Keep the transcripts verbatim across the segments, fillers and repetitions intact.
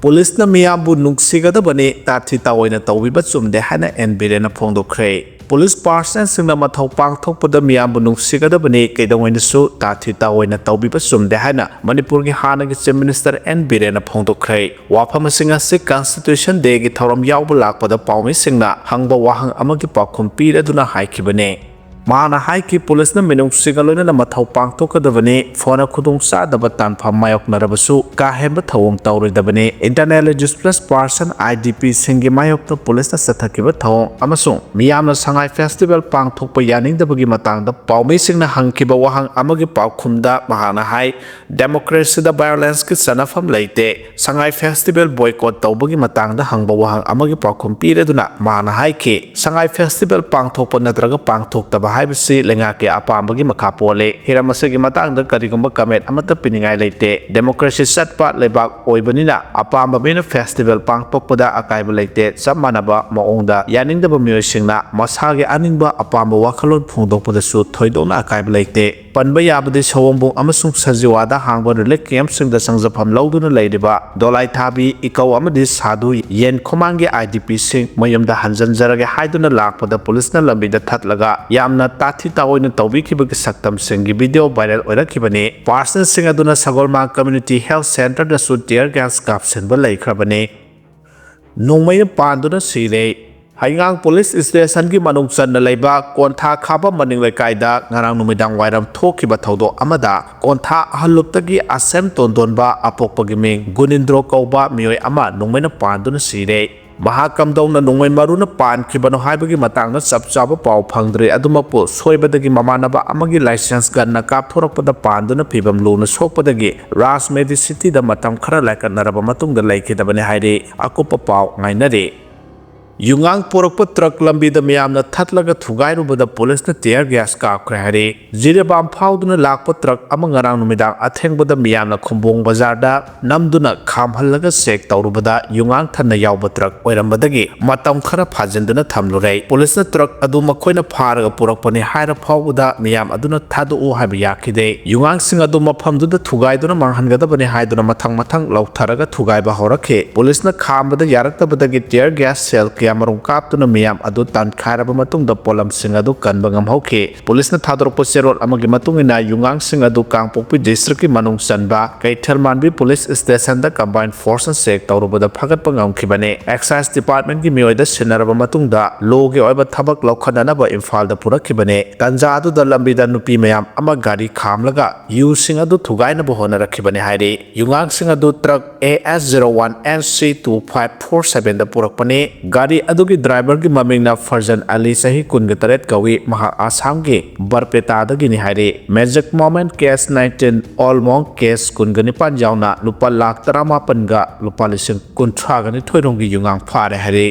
ꯄꯨꯂꯤꯁꯅ ꯃꯤꯌꯥꯝꯕꯨ ꯅꯨꯡꯁꯤꯒꯗꯕꯅꯤ, ꯇꯥꯊꯤ ꯇꯥꯑꯣꯏꯅ ꯇꯧꯕꯤꯕ ꯆꯨꯝꯗꯦ ꯍꯥꯏꯅ ꯑꯦꯟ ꯕꯤꯔꯦꯟꯅ ꯐꯣꯡꯗꯣꯛꯈ꯭ꯔꯦ꯫ ꯄꯨꯂꯤꯁ ꯄꯥꯔꯁꯅꯦꯜꯁꯤꯡꯅ ꯃꯊꯧ ꯄꯥꯡꯊꯣꯛꯄꯗ ꯃꯤꯌꯥꯝꯕꯨ ꯅꯨꯡꯁꯤꯒꯗꯕꯅꯤ, ꯀꯩꯗꯧꯉꯩꯗꯁꯨ ꯇꯥꯊꯤ ꯇꯥꯑꯣꯏꯅ ꯇꯧꯕꯤꯕ ꯆꯨꯝꯗꯦ ꯍꯥꯏꯅ ꯃꯅꯤꯄꯨꯔꯒꯤ ꯍꯥꯟꯅꯒꯤ ꯆꯤꯐ ꯃꯤꯅꯤꯁꯇꯔ ꯑꯦꯟ ꯕꯤꯔꯦꯟꯅ ꯐꯣꯡꯗꯣꯛꯈ꯭ꯔꯦ꯫ ꯋꯥꯐꯝ ꯑꯁꯤꯡ ꯑꯁꯤ ꯀꯟꯁꯇꯤꯇ꯭ꯌꯨꯁꯟ ꯗꯦꯒꯤ ꯊꯧꯔꯝ ꯌꯥꯎꯕ ꯂꯥꯛꯄꯗ ꯄꯥꯎꯃꯤꯁꯤꯡꯅ ꯍꯪꯕ ꯋꯥꯍꯪ ꯑꯃꯒꯤ ꯄꯥꯎꯈꯨꯝ ꯄꯤꯔꯗꯨꯅ ꯍꯥꯏꯈꯤꯕꯅꯤ꯫ ꯃꯍꯥꯛꯅ ꯍꯥꯏꯈꯤ, ꯄꯨꯂꯤꯁꯅ ꯃꯤꯅꯨꯡꯁꯤꯒ ꯂꯣꯏꯅꯅ ꯃꯊꯧ ꯄꯥꯡꯊꯣꯛꯀꯗꯕꯅꯤ, ꯐꯅ ꯈꯨꯗꯣꯡꯆꯥꯗꯕ ꯇꯥꯟꯐꯝ ꯃꯥꯌꯣꯛꯅꯔꯕꯁꯨ ꯀꯥ ꯍꯦꯟꯕ ꯊꯧꯑꯣꯡ ꯇꯧꯔꯣꯏꯗꯕꯅꯤ꯫ Internally displace person, I D ꯄꯤꯁꯤꯡꯒꯤ ꯃꯥꯌꯣꯛꯇ ꯄꯨꯂꯤꯁꯅ ꯆꯠꯊꯈꯤꯕ ꯊꯧꯑꯣꯡ ꯑꯃꯁꯨꯡ ꯃꯤꯌꯥꯝꯅ ꯁꯉꯥꯏ ꯐꯦꯁꯇꯤꯚꯦꯜ ꯄꯥꯡꯊꯣꯛꯄ ꯌꯥꯅꯤꯡꯗꯕꯒꯤ ꯃꯇꯥꯡꯗ ꯄꯥꯎꯃꯤꯁꯤꯡꯅ ꯍꯪꯈꯤꯕ ꯋꯥꯍꯪ ꯑꯃꯒꯤ ꯄꯥꯎꯈꯨꯝꯗ ꯃꯍꯥꯛꯅ ꯍꯥꯏ, ꯗꯦꯃꯣꯀ꯭ꯔꯦꯁꯤꯗ ꯚꯥꯏꯑꯣꯂꯦꯟꯁꯀꯤ ꯆꯠꯅꯐꯝ ꯂꯩꯇꯦ꯫ ꯁꯉꯥꯏ ꯐꯦꯁꯇꯤꯚꯦꯜ ꯕꯣꯏꯀꯣꯠ ꯇꯧꯕꯒꯤ ꯃꯇꯥꯡꯗ ꯍꯪꯕ ꯋꯥꯍꯪ ꯑꯃꯒꯤ ꯄꯥꯎꯈꯨꯝ ꯄꯤꯔꯗꯨꯅ ꯃꯍꯥꯛꯅ ꯍꯥꯏꯈꯤ, ꯁꯉꯥꯏ ꯐꯦꯁꯇꯤꯚꯦꯜ ꯄꯥꯡꯊꯣꯛꯄ ꯅꯠꯇ꯭ꯔꯒ ꯄꯥꯡꯊꯣꯛꯇꯕ ꯍꯥꯏꯕꯁꯤ ꯂꯩꯉꯥꯛꯀꯤ ꯑꯄꯥꯝꯕꯒꯤ ꯃꯈꯥ ꯄꯣꯜꯂꯤ꯫ ꯍꯤꯔꯝ ꯑꯁꯤꯒꯤ ꯃꯇꯥꯡꯗ ꯀꯔꯤꯒꯨꯝꯕ ꯀꯃꯦꯟ ꯑꯃꯠꯇ ꯄꯤꯅꯤꯡꯉꯥꯏ ꯂꯩꯇꯦ꯫ ꯗꯦꯃꯣꯀ꯭ꯔꯦꯁꯤ ꯆꯠꯄ ꯂꯩꯕꯥꯛ ꯑꯣꯏꯕꯅꯤꯅ ꯑꯄꯥꯝꯕ ꯃꯤꯅ ꯐꯦꯁꯇꯤꯚꯦꯜ ꯄꯥꯡꯊꯣꯛꯄꯗ ꯑꯀꯥꯏꯕ ꯂꯩꯇꯦ꯫ ꯆꯞ ꯃꯥꯟꯅꯕ ꯃꯑꯣꯡꯗ ꯌꯥꯅꯤꯡꯗꯕ ꯃꯤꯑꯣꯏꯁꯤꯡꯅ ꯃꯁꯥꯒꯤ ꯑꯅꯤꯡꯕ ꯑꯄꯥꯝꯕ ꯋꯥꯈꯜꯂꯣꯟ ꯐꯣꯡꯗꯣꯛꯄꯗꯁꯨ ꯊꯣꯏꯗꯣꯛꯅ ꯑꯀꯥꯏꯕ ꯂꯩꯇꯦ꯫ ꯄꯟꯕ ꯌꯥꯕꯗꯤ ꯁꯑꯣꯝꯕꯨꯡ ꯑꯃꯁꯨꯡ ꯁꯖꯤꯋꯥꯗ ꯍꯥꯡꯕ ꯔꯤꯂꯤꯐ ꯀꯦꯝꯞꯁꯤꯡꯗ ꯆꯪꯖꯐꯝ ꯂꯧꯗꯨꯅ ꯂꯩꯔꯤꯕ ꯗꯣꯂꯥꯏꯊꯥꯕꯤ, ꯏꯀꯧ ꯑꯃꯗꯤ ꯁꯥꯗꯨ ꯌꯦꯟꯈꯣꯃꯥꯡꯒꯤ ꯑꯥꯏ ꯗꯤ ꯄꯤꯁꯤꯡ ꯃꯌꯨꯝꯗ ꯍꯟꯖꯤꯟꯖꯔꯒꯦ ꯍꯥꯏꯗꯨꯅ ꯂꯥꯛꯄꯗ ꯄꯨꯂꯤꯁꯅ ꯂꯝꯕꯤꯗ ꯊꯠꯂꯒ ꯌꯥꯝꯅ ꯇꯥꯊꯤ ꯇꯥꯑꯣꯏꯅ ꯇꯧꯕꯤꯈꯤꯕꯒꯤ ꯁꯛꯇꯝꯁꯤꯡꯒꯤ ꯚꯤꯗꯤꯑꯣ ꯚꯥꯏꯔꯦꯜ ꯑꯣꯏꯔꯛꯈꯤꯕꯅꯤ꯫ ꯄꯥꯔꯁꯅꯦꯜꯁꯤꯡ ꯑꯗꯨꯅ ꯁꯒꯣꯜꯃꯥꯡ ꯀꯝꯃ꯭ꯌꯨꯅꯤꯇꯤ ꯍꯦꯜꯊ ꯁꯦꯟꯇꯔꯗꯁꯨ ꯇꯤꯌꯔ ꯒ꯭ꯌꯥꯁ ꯀꯥꯞꯁꯤꯟꯕ ꯂꯩꯈ꯭ꯔꯕꯅꯤ꯫ ꯅꯣꯡꯃꯩꯅ ꯄꯥꯟꯗꯨꯅ ꯁꯤꯔꯦ꯫ ꯍꯩꯉꯥꯡ ꯄꯨꯂꯤꯁ ꯁ꯭ꯇꯦꯁꯟꯒꯤ ꯃꯅꯨꯡ ꯆꯟꯅ ꯂꯩꯕ ꯀꯣꯟꯊꯥ ꯈꯥꯕꯝ ꯃꯅꯤꯡ ꯂꯩꯀꯥꯏꯗ ꯉꯔꯥꯡ ꯅꯨꯃꯤꯗꯥꯡ ꯋꯥꯏꯔꯝ ꯊꯣꯛꯈꯤꯕ ꯊꯧꯗꯣꯛ ꯑꯃꯗ ꯀꯣꯟꯊꯥ ꯑꯍꯜꯂꯨꯞꯇꯒꯤ ꯑꯁꯦꯝ ꯇꯣꯟꯗꯣꯟꯕ ꯑꯄꯣꯛꯄꯒꯤ ꯃꯤꯡ ꯒꯨꯅꯤꯟꯗ꯭ꯔꯣ ꯀꯧꯕ ꯃꯤꯑꯣꯏ ꯑꯃ ꯅꯣꯡꯃꯩꯅ ꯄꯥꯟꯗꯨꯅ ꯁꯤꯔꯦ꯫ ꯃꯍꯥꯛ ꯀꯝꯗꯧꯅ ꯅꯣꯡꯃꯩ ꯃꯔꯨꯅ ꯄꯥꯟꯈꯤꯕꯅꯣ ꯍꯥꯏꯕꯒꯤ ꯃꯇꯥꯡꯗ ꯆꯞ ꯆꯥꯕ ꯄꯥꯎ ꯐꯪꯗ꯭ꯔꯤ꯫ ꯑꯗꯨꯃꯛꯄꯨ ꯁꯣꯏꯕꯗꯒꯤ ꯃꯃꯥꯟꯅꯕ ꯑꯃꯒꯤ ꯂꯥꯏꯁꯦꯟꯁ ꯒꯟꯅ ꯀꯥꯞꯊꯣꯔꯛꯄꯗ ꯄꯥꯟꯗꯨꯅ ꯐꯤꯕꯝ ꯂꯨꯅ ꯁꯣꯛꯄꯗꯒꯤ ꯔꯥꯖ ꯃꯦꯗꯤꯁꯤꯇꯤꯗ ꯃꯇꯝ ꯈꯔ ꯂꯥꯏꯀꯠꯅꯔꯕ ꯃꯇꯨꯡꯗ ꯂꯩꯈꯤꯗꯕꯅꯤ ꯍꯥꯏꯔꯤ꯫ ꯑꯀꯨꯞꯄ ꯄꯥꯎ ꯉꯥꯏꯅꯔꯤ꯫ ꯌꯨꯉꯥꯡ ꯄꯨꯔꯛꯄ ꯇ꯭ꯔꯛ ꯂꯝꯕꯤꯗ ꯃꯤꯌꯥꯝꯅ ꯊꯠꯂꯒ ꯊꯨꯒꯥꯏꯔꯨꯕꯗ ꯄꯨꯂꯤꯁꯅ tear gas ꯀꯥꯞꯈ꯭ꯔꯦ ꯍꯥꯏꯔꯤ꯫ ꯖꯤꯔꯤꯕꯥꯝ ꯐꯥꯎꯗꯨꯅ ꯂꯥꯛꯄ ꯇ꯭ꯔꯛ ꯑꯃ ꯉꯔꯥꯡ ꯅꯨꯃꯤꯗꯥꯡ ꯑꯊꯦꯡꯕꯗ ꯃꯤꯌꯥꯝꯅ ꯈꯨꯝꯕꯣꯡ ꯕꯖꯥꯔꯗ ꯅꯝꯗꯨꯅ ꯈꯥꯝꯍꯜꯂꯒ check ꯇꯧꯔꯨꯕꯗ ꯌꯨꯉꯥꯡ ꯊꯟꯅ ꯌꯥꯎꯕ ꯇ꯭ꯔꯛ ꯑꯣꯏꯔꯝꯕꯗꯒꯤ ꯃꯇꯝ ꯈꯔ ꯐꯥꯖꯤꯟꯗꯨꯅ ꯊꯝꯂꯨꯔꯦ꯫ ꯄꯨꯂꯤꯁꯅ ꯇ꯭ꯔꯛ ꯑꯗꯨ ꯃꯈꯣꯏꯅ ꯐꯥꯔꯒ ꯄꯨꯔꯛꯄꯅꯤ ꯍꯥꯏꯔ ꯐꯥꯎꯕꯗ ꯃꯤꯌꯥꯝ ꯑꯗꯨꯅ ꯊꯥꯗꯣꯛꯎ ꯍꯥꯏꯕ ꯌꯥꯈꯤꯗꯦ꯫ ꯌꯨꯉꯥꯡꯁꯤꯡ ꯑꯗꯨ ꯃꯐꯝꯗꯨꯗ ꯊꯨꯒꯥꯏꯗꯨꯅ ꯃꯥꯡꯍꯟꯒꯗꯕꯅꯤ ꯍꯥꯏꯗꯨꯅ ꯃꯊꯪ ꯃꯊꯪ ꯂꯧꯊꯔꯒ ꯊꯨꯒꯥꯏꯕ ꯍꯧꯔꯛꯈꯤ꯫ ꯄꯨꯂꯤꯁꯅ ꯈꯥꯝꯕꯗ ꯌꯥꯔꯛꯇꯕꯗꯒꯤ tear gas shell ꯀꯌꯥꯃꯔꯨꯝ ꯀꯥꯞꯇꯨꯅ ꯃꯤꯌꯥꯝ ꯑꯗꯨ ꯇꯥꯟꯈꯥꯏꯔꯕ ꯃꯇꯨꯡꯗ ꯄꯣꯠꯂꯝꯁꯤꯡ ꯑꯗꯨ ꯀꯟꯕ ꯉꯝꯍꯧꯈꯤ꯫ ꯄꯨꯂꯤꯁꯅ ꯊꯥꯗꯣꯔꯛꯄ ꯆꯦꯔꯣꯜ ꯑꯃꯒꯤ ꯃꯇꯨꯡ ꯏꯟꯅ ꯌꯨꯉꯥꯡꯁꯤꯡ ꯑꯗꯨ ꯀꯥꯡꯄꯣꯛꯄꯤ district ꯀꯤ ꯃꯅꯨꯡ ꯆꯟꯕ ꯀꯩꯊꯦꯜꯃꯥꯟꯕꯤ police station ꯗ combined force ꯅ check ꯇꯧꯔꯨꯕꯗ ꯐꯥꯒꯠꯄ ꯉꯝꯈꯤꯕꯅꯤ꯫ Excise department ꯀꯤ ꯃꯤꯑꯣꯏꯗ ꯁꯤꯟꯅꯔꯕ ꯃꯇꯨꯡꯗ law ꯒꯤ ꯑꯣꯏꯕ ꯊꯕꯛ ꯂꯧꯈꯠꯅꯅꯕ ꯏꯝꯐꯥꯜꯗ ꯄꯨꯔꯛꯈꯤꯕꯅꯤ꯫ ꯇꯟꯖꯥ ꯑꯗꯨꯗ ꯂꯝꯕꯤꯗ ꯅꯨꯄꯤ ꯃꯌꯥꯝ ꯑꯃ ꯒꯥꯔꯤ ꯈꯥꯝꯂꯒ ꯌꯨꯁꯤꯡ ꯑꯗꯨ ꯊꯨꯒꯥꯏꯅꯕ ꯍꯣꯠꯅꯔꯛꯈꯤꯕꯅꯤ ꯍꯥꯏꯔꯤ꯫ ꯌꯨꯉꯥꯡꯁꯤꯡ ꯑꯗꯨ truck A S zero one N C two five four seven ꯗ ꯄꯨꯔꯛꯄꯅꯤ꯫ ꯒꯥꯔꯤ ꯑꯗꯨꯒꯤ driver ꯒꯤ ꯃꯃꯤꯡꯅ ꯐꯔꯖꯟ ꯑꯂꯤ, ꯆꯍꯤ ꯀꯨꯟꯒ ꯇꯔꯦꯠ ꯀꯧꯏ꯫ ꯃꯍꯥꯛ ꯑꯁꯥꯝꯒꯤ ꯕꯔꯄꯦꯇꯥꯗꯒꯤꯅꯤ ꯍꯥꯏꯔꯤ꯫ Magic Moment cash nineteen, All Monk cash ꯀꯨꯟꯒ ꯅꯤꯄꯥꯟ ꯌꯥꯎꯅ ꯂꯨꯄꯥ ꯂꯥꯈ ꯇꯔꯥꯃꯥꯄꯟꯒ ꯂꯨꯄꯥ ꯂꯤꯁꯤꯡ ꯀꯨꯟꯊ꯭ꯔꯥꯒ ꯅꯤꯊꯣꯏ ꯔꯣꯝꯒꯤ ꯌꯨꯉꯥꯡ ꯐꯥꯔꯦ ꯍꯥꯏꯔꯤ꯫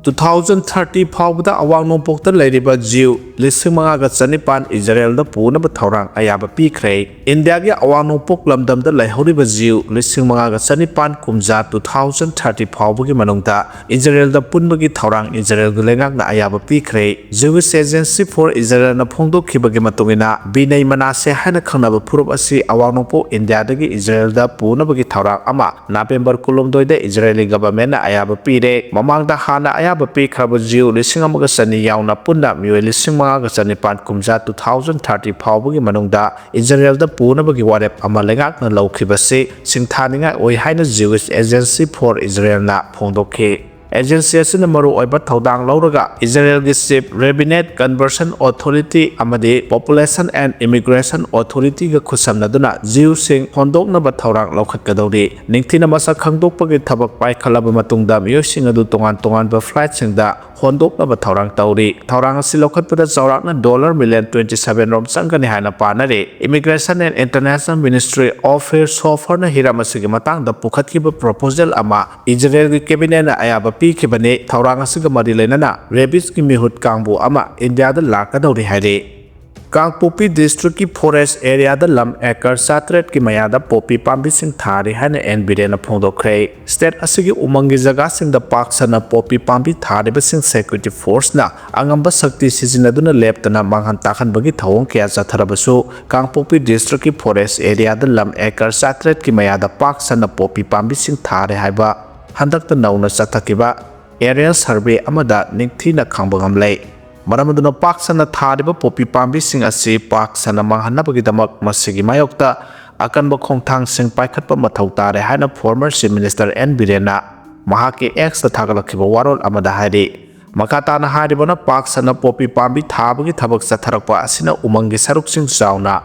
Two thousand thirty ꯐꯥꯎꯕꯗ ꯑꯋꯥꯡ ꯅꯣꯡꯄꯣꯛꯇ ꯂꯩꯔꯤꯕ ꯖꯤꯎ ꯂꯤꯁꯤꯡ ꯃꯉꯥꯒ ꯆꯅꯤꯄꯥꯟ ꯏꯖꯔꯦꯜꯗ ꯄꯨꯅꯕ ꯊꯧꯔꯥꯡ ꯑꯌꯥꯕ ꯄꯤꯈ꯭ꯔꯦ꯫ ꯏꯟꯗꯤꯌꯥꯒꯤ ꯑꯋꯥꯡ ꯅꯣꯡꯄꯣꯛ ꯂꯝꯗꯝꯗ ꯂꯩꯍꯧꯔꯤꯕ ꯖꯤꯎ ꯂꯤꯁꯤꯡ ꯃꯉꯥꯒ ꯆꯅꯤꯄꯥꯟ ꯀꯨꯝꯖꯥ two thousand thirty ꯐꯥꯎꯕꯒꯤ ꯃꯅꯨꯡꯗ ꯏꯖꯔꯦꯜꯗ ꯄꯨꯟꯕꯒꯤ ꯊꯧꯔꯥꯡ ꯏꯖꯔꯦꯜꯒꯤ ꯂꯩꯉꯥꯛꯅ ꯑꯌꯥꯕ ꯄꯤꯈ꯭ꯔꯦ꯫ Jewish Agency for Israel ꯅ ꯐꯣꯡꯗꯣꯛꯈꯤꯕꯒꯤ ꯃꯇꯨꯡ ꯏꯟꯅ, ꯕꯤꯅꯩ ꯃꯅꯥꯁꯦ ꯍꯥꯏꯅ ꯈꯪꯅꯕ ꯐꯨꯔꯨꯞ ꯑꯁꯤ ꯑꯋꯥꯡ ꯅꯣꯡꯄꯣꯛ ꯏꯟꯗꯤꯌꯥꯗꯒꯤ ꯏꯖꯔꯦꯜꯗ ꯄꯨꯅꯕꯒꯤ ꯊꯧꯔꯥꯡ ꯑꯃ ꯅꯕꯦꯝꯕꯔ ꯀꯨꯟꯍꯨꯝꯗꯣꯏꯗ ꯏꯖꯔꯦꯂꯤ government ꯅ ꯑꯌꯥꯕ ꯄꯤꯔꯦ꯫ ꯃꯃꯥꯡꯗ ꯍꯥꯟꯅ ꯑꯌꯥꯕ ꯄꯤꯈ꯭ꯔꯕ ꯖꯤꯎ ꯂꯤꯁꯤꯡ ꯑꯃꯒ ꯆꯅꯤ ꯌꯥꯎꯅ ꯄꯨꯟꯅ ꯃꯤꯑꯣꯏ ꯂꯤꯁꯤꯡ ꯃꯉꯥꯒ ꯆꯅꯤꯄꯥꯟ ꯀꯨꯝꯖꯥ two thousand thirty ꯐꯥꯎꯕꯒꯤ ꯃꯅꯨꯡꯗ ꯏꯖꯔꯦꯜꯗ ꯄꯨꯅꯕꯒꯤ ꯋꯥꯔꯦꯞ ꯑꯃ ꯂꯩꯉꯥꯛꯅ ꯂꯧꯈꯤꯕꯁꯤ ꯁꯤꯡꯊꯥꯅꯤꯡꯉꯥꯏ ꯑꯣꯏ ꯍꯥꯏꯅ Jewish Agency for Israel ꯅ ꯐꯣꯡꯗꯣꯛꯈꯤ꯫ Agency ꯑꯁꯤꯅ ꯃꯔꯨꯑꯣꯏꯕ ꯊꯧꯗꯥꯡ ꯂꯧꯔꯒ ꯏꯖꯔꯦꯜꯒꯤ Chief Rabbinate Conversion Authority ꯑꯃꯗꯤ Population and Immigration Authority ꯒ ꯈꯨꯠꯁꯝꯅꯗꯨꯅ ꯖꯤꯎꯁꯤꯡ ꯍꯣꯟꯗꯣꯛꯅꯕ ꯊꯧꯔꯥꯡ ꯂꯧꯈꯠꯀꯗꯧꯔꯤ꯫ ꯅꯤꯡꯊꯤꯅ ꯃꯁꯛ ꯈꯪꯗꯣꯛꯄꯒꯤ ꯊꯕꯛ ꯄꯥꯏꯈꯠꯂꯕ ꯃꯇꯨꯡꯗ ꯃꯤꯑꯣꯏꯁꯤꯡ ꯑꯗꯨ ꯇꯣꯉꯥꯟ ꯇꯣꯉꯥꯟꯕ flight ꯁꯤꯡꯗ ꯍꯣꯟꯗꯣꯛꯅꯕ ꯊꯧꯔꯥꯡ ꯇꯧꯔꯤ꯫ ꯊꯧꯔꯥꯡ ꯑꯁꯤ ꯂꯧꯈꯠꯄꯗ ꯆꯥꯎꯔꯥꯛꯅ dollar million twenty seven ꯔꯣꯝ ꯆꯪꯒꯅꯤ ꯍꯥꯏꯅ ꯄꯥꯅꯔꯤ꯫ Immigration and International Ministry of Home Affairs ꯅ ꯍꯤꯔꯝ ꯑꯁꯤꯒꯤ ꯃꯇꯥꯡꯗ ꯄꯨꯈꯠꯈꯤꯕ proposal ꯑꯃ ꯏꯖꯔꯦꯜꯒꯤ cabinet ꯅ ꯑꯌꯥꯕ ꯄꯤꯈꯤꯕꯅꯤ꯫ ꯊꯧꯔꯥꯡ ꯑꯁꯤꯒ ꯃꯔꯤ ꯂꯩꯅꯅ rabies ꯀꯤ ꯃꯤꯍꯨꯠ ꯀꯥꯡꯕꯨ ꯑꯃ ꯏꯟꯗꯤꯌꯥꯗ ꯂꯥꯛꯀꯗꯧꯔꯤ ꯍꯥꯏꯔꯤ꯫ ꯀꯥꯡꯄꯣꯛꯄꯤ district ꯀꯤ forest area ꯗ ꯂꯝ acre ꯆꯥꯇꯔꯦꯠꯀꯤ ꯃꯌꯥꯗ ꯄꯣꯄꯤ ꯄꯥꯝꯕꯤꯁꯤꯡ ꯊꯥꯔꯤ ꯍꯥꯏꯅ ꯑꯦꯟ ꯕꯤꯔꯦꯟꯅ ꯐꯣꯡꯗꯣꯛꯈ꯭ꯔꯦ꯫ State ꯑꯁꯤꯒꯤ ꯎꯃꯪꯒꯤ ꯖꯒꯥꯁꯤꯡꯗ ꯄꯥꯛ ꯁꯟꯅ ꯄꯣꯄꯤ ꯄꯥꯝꯕꯤ ꯊꯥꯔꯤꯕꯁꯤꯡ security force ꯅ ꯑꯉꯝꯕ ꯁꯛꯇꯤ ꯁꯤꯖꯤꯟꯅꯗꯨꯅ ꯂꯦꯞꯇꯅ ꯃꯥꯡꯍꯟ ꯇꯥꯛꯍꯟꯕꯒꯤ ꯊꯧꯑꯣꯡ ꯀꯌꯥ ꯆꯠꯊꯔꯕꯁꯨ, ꯀꯥꯡꯄꯣꯛꯄꯤ district ꯀꯤ forest area ꯗ ꯂꯝ acre ꯆꯥꯇꯔꯦꯠꯀꯤ ꯃꯌꯥꯗ ꯄꯥꯛ ꯁꯟꯅ ꯄꯣꯄꯤ ꯄꯥꯝꯕꯤꯁꯤꯡ ꯊꯥꯔꯦ ꯍꯥꯏꯕ ꯍꯟꯗꯛꯇ ꯅꯧꯅ ꯆꯠꯊꯈꯤꯕ aerial survey ꯑꯃꯗ ꯅꯤꯡꯊꯤꯅ ꯈꯪꯕ ꯉꯝꯂꯦ꯫ ꯃꯔꯝ ꯑꯗꯨꯅ ꯄꯥꯛ ꯁꯟꯅ ꯊꯥꯔꯤꯕ ꯄꯣꯄꯤ ꯄꯥꯝꯕꯤꯁꯤꯡ ꯑꯁꯤ ꯄꯥꯛ ꯁꯟꯅ ꯃꯥꯡꯍꯟꯅꯕꯒꯤꯗꯃꯛ ꯃꯁꯤꯒꯤ ꯃꯥꯌꯣꯛꯇ ꯑꯀꯟꯕ ꯈꯣꯡꯊꯥꯡꯁꯤꯡ ꯄꯥꯏꯈꯠꯄ ꯃꯊꯧ ꯇꯥꯔꯦ ꯍꯥꯏꯅ former Chief Minister ꯑꯦꯟ ꯕꯤꯔꯦꯟꯅ ꯃꯍꯥꯛꯀꯤ X ꯇ ꯊꯥꯒꯠꯂꯛꯈꯤꯕ ꯋꯥꯔꯣꯜ ꯑꯃꯗ ꯍꯥꯏꯔꯤ꯫ ꯃꯈꯥ ꯇꯥꯅ ꯍꯥꯏꯔꯤꯕꯅ ꯄꯥꯛ ꯁꯟꯅ ꯄꯣꯄꯤ ꯄꯥꯝꯕꯤ ꯊꯥꯕꯒꯤ ꯊꯕꯛ ꯆꯠꯊꯔꯛꯄ ꯑꯁꯤꯅ ꯎꯃꯪꯒꯤ ꯁꯔꯨꯛꯁꯤꯡ ꯆꯥꯎꯅ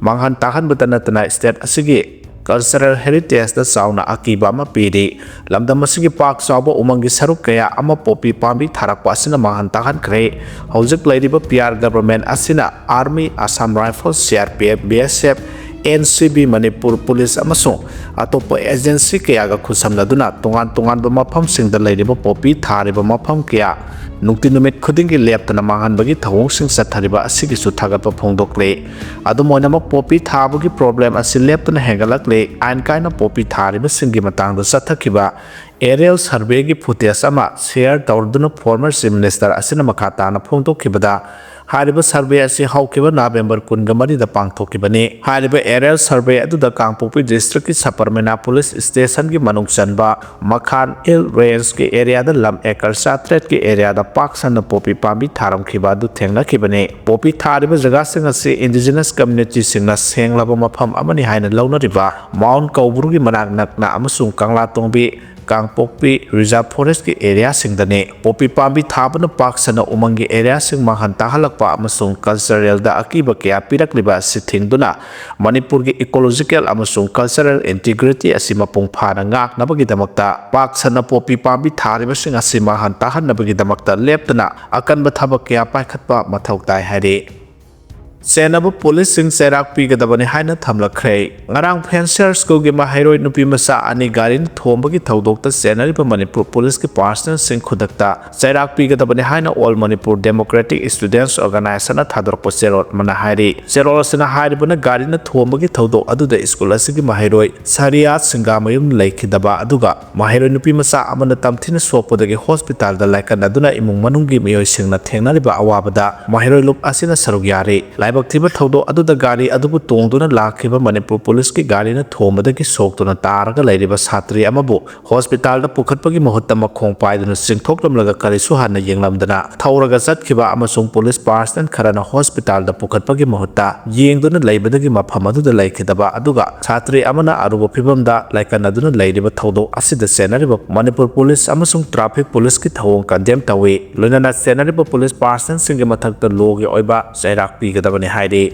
ꯃꯥꯡꯍꯟ ꯇꯥꯛꯍꯟꯕꯇ ꯅꯠꯇꯅ state ꯑꯁꯤꯒꯤ cultural heritage ꯇ ꯆꯥꯎꯅ ꯑꯀꯤꯕ ꯑꯃ ꯄꯤꯔꯤ꯫ ꯂꯝꯗꯝ ꯑꯁꯤꯒꯤ ꯄꯥꯛ ꯆꯥꯎꯕ ꯎꯃꯪꯒꯤ ꯁꯔꯨꯛ ꯀꯌꯥ ꯑꯃ ꯄꯣꯄꯤ ꯄꯥꯝꯕꯤ ꯊꯥꯔꯛꯄ ꯑꯁꯤꯅ ꯃꯥꯡꯍꯟ ꯇꯥꯛꯍꯟꯈ꯭ꯔꯦ꯫ ꯍꯧꯖꯤꯛ ꯂꯩꯔꯤꯕ ꯄꯤ ꯑꯥꯔ government ꯑꯁꯤꯅ Army, Assam Rifles, C R P F, B S F, N C B, Manipur police ꯑꯃꯁꯨꯡ ꯑꯇꯣꯞꯄ agency ꯀꯌꯥꯒ ꯈꯨꯠꯁꯝꯅꯗꯨꯅ ꯇꯣꯉꯥꯟ ꯇꯣꯉꯥꯟꯕ ꯃꯐꯝꯁꯤꯡꯗ ꯂꯩꯔꯤꯕ ꯄꯣꯄꯤ ꯊꯥꯔꯤꯕ ꯃꯐꯝ ꯀꯌꯥ ꯅꯨꯡꯇꯤ ꯅꯨꯃꯤꯠ ꯈꯨꯗꯤꯡꯒꯤ ꯂꯦꯞꯇꯅ ꯃꯥꯡꯍꯟꯕꯒꯤ ꯊꯧꯑꯣꯡꯁꯤꯡ ꯆꯠꯊꯔꯤꯕ ꯑꯁꯤꯒꯤꯁꯨ ꯊꯥꯒꯠꯄ ꯐꯣꯡꯗꯣꯛꯂꯤ꯫ ꯑꯗꯨꯝ ꯑꯣꯏꯅꯃꯛ, ꯄꯣꯄꯤ ꯊꯥꯕꯒꯤ problem ꯑꯁꯤ ꯂꯦꯞꯇꯅ ꯍꯦꯟꯒꯠꯂꯛꯂꯤ꯫ ꯑꯥꯏꯟ ꯀꯥꯏꯅ ꯄꯣꯄꯤ ꯊꯥꯔꯤꯕꯁꯤꯡꯒꯤ ꯃꯇꯥꯡꯗ ꯆꯠꯊꯈꯤꯕ aerial survey ꯒꯤ footage ꯑꯃ share ꯇꯧꯔꯗꯨꯅ former Chief Minister ꯑꯁꯤꯅ ꯃꯈꯥ ꯇꯥꯅ ꯐꯣꯡꯗꯣꯛꯈꯤꯕꯗ, ꯍꯥꯏꯔꯤꯕ survey ꯑꯁꯤ ꯍꯧꯈꯤꯕ November ꯀꯨꯟꯒ ꯃꯔꯤꯗ ꯄꯥꯡꯊꯣꯛꯈꯤꯕꯅꯤ꯫ ꯍꯥꯏꯔꯤꯕ aerial survey ꯑꯗꯨꯗ ꯀꯥꯡꯄꯣꯛꯄꯤ district ꯀꯤ ꯁꯄꯔꯃꯤꯅꯥ police station ꯒꯤ ꯃꯅꯨꯡ ꯆꯟꯕ ꯃꯈꯥꯟ Hill Range ꯀꯤ area ꯗ ꯂꯝ acre ꯆꯥꯇꯔꯦꯠꯀꯤ area ꯗ ꯄꯥꯛ ꯁꯟꯅ ꯄꯣꯄꯤ ꯄꯥꯝꯕꯤ ꯊꯥꯔꯝꯈꯤꯕ ꯑꯗꯨ ꯊꯦꯡꯅꯈꯤꯕꯅꯤ꯫ ꯄꯣꯄꯤ ꯊꯥꯔꯤꯕ ꯖꯒꯥꯁꯤꯡ ꯑꯁꯤ indigenous community ꯁꯤꯡꯅ ꯁꯦꯡꯂꯕ ꯃꯐꯝ ꯑꯃꯅꯤ ꯍꯥꯏꯅ ꯂꯧꯅꯔꯤꯕ Mount ꯀꯧꯕ꯭ꯔꯨꯒꯤ ꯃꯅꯥꯛ ꯅꯛꯅ ꯑꯃꯁꯨꯡ ꯀꯪꯂꯥꯇꯣꯡꯕꯤ ꯀꯥꯡꯄꯣꯛꯄꯤ ꯔꯤꯖꯥꯔꯚ ꯐꯣꯔꯦꯁ꯭ꯠꯀꯤ ꯑꯦꯔꯤꯌꯥꯁꯤꯡꯗꯅꯤ꯫ ꯄꯣꯄꯤ ꯄꯥꯝꯕꯤ ꯊꯥꯕꯅ ꯄꯥꯛ ꯁꯟꯅ ꯎꯃꯪꯒꯤ ꯑꯦꯔꯤꯌꯥꯁꯤꯡ ꯃꯥꯡꯍꯟ ꯇꯥꯍꯜꯂꯛꯄ ꯑꯃꯁꯨꯡ ꯀꯜꯆꯔꯦꯜꯗ ꯑꯀꯤꯕ ꯀꯌꯥ ꯄꯤꯔꯛꯂꯤꯕ ꯑꯁꯤ ꯊꯤꯡꯗꯨꯅ ꯃꯅꯤꯄꯨꯔꯒꯤ ꯏꯀꯣꯂꯣꯖꯤꯀꯦꯜ ꯑꯃꯁꯨꯡ ꯀꯜꯆꯔꯦꯜ ꯏꯟꯇꯤꯒ꯭ꯔꯤꯇꯤ ꯑꯁꯤ ꯃꯄꯨꯡ ꯐꯥꯅ ꯉꯥꯛꯅꯕꯒꯤꯗꯃꯛꯇ ꯄꯥꯛ ꯁꯟꯅ ꯄꯣꯄꯤ ꯄꯥꯝꯕꯤ ꯊꯥꯔꯤꯕꯁꯤꯡ ꯑꯁꯤ ꯃꯥꯡꯍꯟ ꯇꯥꯍꯟꯅꯕꯒꯤꯗꯃꯛꯇ ꯂꯦꯞꯇꯅ ꯑꯀꯟꯕ ꯊꯕꯛ ꯀꯌꯥ ꯄꯥꯏꯈꯠꯄ ꯃꯊꯧ ꯇꯥꯏ ꯍꯥꯏꯔꯤ꯫ ꯆꯦꯟꯅꯕ ꯄꯨꯂꯤꯁꯁꯤꯡ ꯆꯩꯔꯥꯛ ꯄꯤꯒꯗꯕꯅꯤ ꯍꯥꯏꯅ ꯊꯝꯂꯛꯈ꯭ꯔꯦ꯫ ꯉꯔꯥꯡ ꯐꯦꯟꯁꯤꯌꯔ ꯁ꯭ꯀꯨꯜꯒꯤ ꯃꯍꯩꯔꯣꯏ ꯅꯨꯄꯤ ꯃꯆꯥ ꯑꯅꯤ ꯒꯥꯔꯤꯅ ꯊꯣꯝꯕꯒꯤ ꯊꯧꯗꯣꯛꯇ ꯆꯦꯟꯅꯔꯤꯕ ꯃꯅꯤꯄꯨꯔ ꯄꯨꯂꯤꯁꯀꯤ ꯄꯥꯔꯁꯅꯦꯜꯁꯤꯡ ꯈꯨꯗꯛꯇ ꯆꯩꯔꯥꯛ ꯄꯤꯒꯗꯕꯅꯤ ꯍꯥꯏꯅ ꯑꯣꯜ ꯃꯅꯤꯄꯨꯔ ꯗꯦꯃꯣꯀ꯭ꯔꯦꯇꯤꯛ ꯁ꯭ꯇꯨꯗꯦꯟꯠꯁ ꯑꯣꯔꯒꯅꯥꯏꯖꯦꯁꯟꯅ ꯊꯥꯗꯣꯔꯛꯄ ꯆꯦꯔꯣꯜ ꯑꯃꯅ ꯍꯥꯏꯔꯤ꯫ ꯆꯦꯔꯣꯜ ꯑꯁꯤꯅ ꯍꯥꯏꯔꯤꯕꯅ ꯒꯥꯔꯤꯅ ꯊꯣꯝꯕꯒꯤ ꯊꯧꯗꯣꯛ ꯑꯗꯨꯗ ꯁ꯭ꯀꯨꯜ ꯑꯁꯤꯒꯤ ꯃꯍꯩꯔꯣꯏ ꯁꯔꯤꯌꯥ ꯁꯤꯡꯒꯥꯃꯌꯨꯝ ꯂꯩꯈꯤꯗꯕ ꯑꯗꯨꯒ ꯃꯍꯩꯔꯣꯏ ꯅꯨꯄꯤ ꯃꯆꯥ ꯑꯃꯅ ꯇꯝꯊꯤꯅ ꯁꯣꯛꯄꯗꯒꯤ ꯍꯣꯁꯄꯤꯇꯥꯜꯗ ꯂꯥꯏꯀꯠꯅꯗꯨꯅ ꯏꯃꯨꯡ ꯃꯅꯨꯡꯒꯤ ꯃꯤꯑꯣꯏꯁꯤꯡꯅ ꯊꯦꯡꯅꯔꯤꯕ ꯑꯋꯥꯕꯗ ꯃꯍꯩꯔꯣꯏ ꯂꯨꯞ ꯑꯁꯤꯅ ꯁꯔꯨꯛ ꯌꯥꯔꯤ꯫ ꯂꯥꯏꯕꯛ ꯊꯤꯕ ꯊꯧꯗꯣꯛ ꯑꯗꯨꯗ ꯒꯥꯔꯤ ꯑꯗꯨꯕꯨ ꯇꯣꯡꯗꯨꯅ ꯂꯥꯛꯈꯤꯕ ꯃꯅꯤꯄꯨꯔ ꯄꯨꯂꯤꯁꯀꯤ ꯒꯥꯔꯤꯅ ꯊꯣꯝꯕꯗꯒꯤ ꯁꯣꯛꯇꯨꯅ ꯇꯥꯔꯒ ꯂꯩꯔꯤꯕ ꯁꯥꯇ꯭ꯔꯤ ꯑꯃꯕꯨ ꯍꯣꯁꯄꯤꯇꯥꯜꯗ ꯄꯨꯈꯠꯄꯒꯤ ꯃꯍꯨꯠꯇ ꯃꯈꯣꯡ ꯄꯥꯏꯗꯨꯅ ꯆꯤꯡꯊꯣꯛꯂꯝꯂꯒ ꯀꯔꯤꯁꯨ ꯍꯥꯟꯅ ꯌꯦꯡꯂꯝꯗꯅ ꯊꯧꯔꯒ ꯆꯠꯈꯤꯕ ꯑꯃꯁꯨꯡ ꯄꯨꯂꯤꯁ ꯄꯥꯔꯁꯅꯦꯜ ꯈꯔꯅ ꯍꯣꯁꯄꯤꯇꯥꯜꯗ ꯄꯨꯈꯠꯄꯒꯤ ꯃꯍꯨꯠꯇ ꯌꯦꯡꯗꯨꯅ ꯂꯩꯕꯗꯒꯤ ꯃꯐꯝ ꯑꯗꯨꯗ ꯂꯩꯈꯤꯗꯕ ꯑꯗꯨꯒ ꯁꯥꯇ꯭ꯔꯤ ꯑꯃꯅ ꯑꯔꯨꯕ ꯐꯤꯚꯝꯗ ꯂꯥꯏꯀꯠꯅꯗꯨꯅ ꯂꯩꯔꯤꯕ ꯊꯧꯗꯣꯛ ꯑꯁꯤꯗ ꯆꯦꯟꯅꯔꯤꯕ ꯃꯅꯤꯄꯨꯔ ꯄꯨꯂꯤꯁ ꯑꯃꯁꯨꯡ ꯇ꯭ꯔꯥꯐꯤꯛ ꯄꯨꯂꯤꯁꯀꯤ ꯊꯧꯑꯣꯡ ꯀꯟꯗꯦꯝ ꯇꯧꯏ꯫ ꯂꯣꯏꯅꯅ ꯆꯦꯟꯅꯔꯤꯕ ꯄꯨꯂꯤꯁ ꯄꯥꯔꯁꯅꯦꯜꯁꯤꯡꯒꯤ ꯃꯊꯛꯇ ꯂꯣꯒꯤ ꯑꯣꯏꯕ ꯆꯩꯔꯥꯛ ꯄꯤꯒꯗꯕꯅꯤ ꯍꯥꯏꯔꯤ꯫